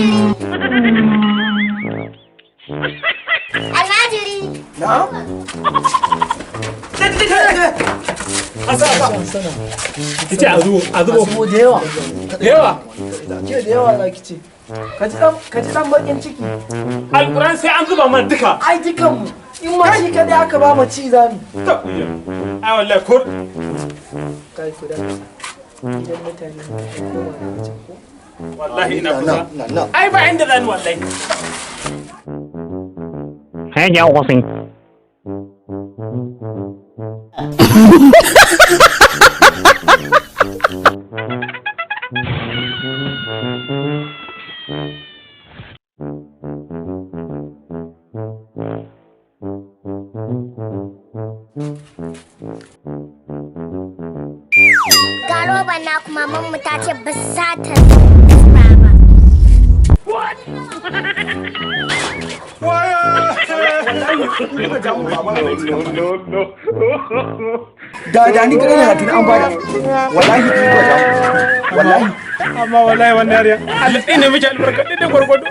Almajiri. Almajiri. Na'am. Ki ce a zubo, a zubo. Zubo da yawa. Da yawa. Ke da yawa za ki ce. Ka ji dan bakin ciki. Alquran sai an zuba mana duka. Ai dukanmu. In ma shi kadai aka ba mu ci zami. Ta ai wallahi ko Kai ku da. Gidan mutane ku koma daga can ko? Wallahi ina kusa. Ai ba inda zani wallahi. Hey, Hussein. Ga roban na kuma mamanmu ta ce ba za ta zuba ba. Da ni kadai na tuni an bada. Wallahi ki ba. Wallahi. Amma wallahi wannan yariya Allah tsine miki albarka da gwargwado.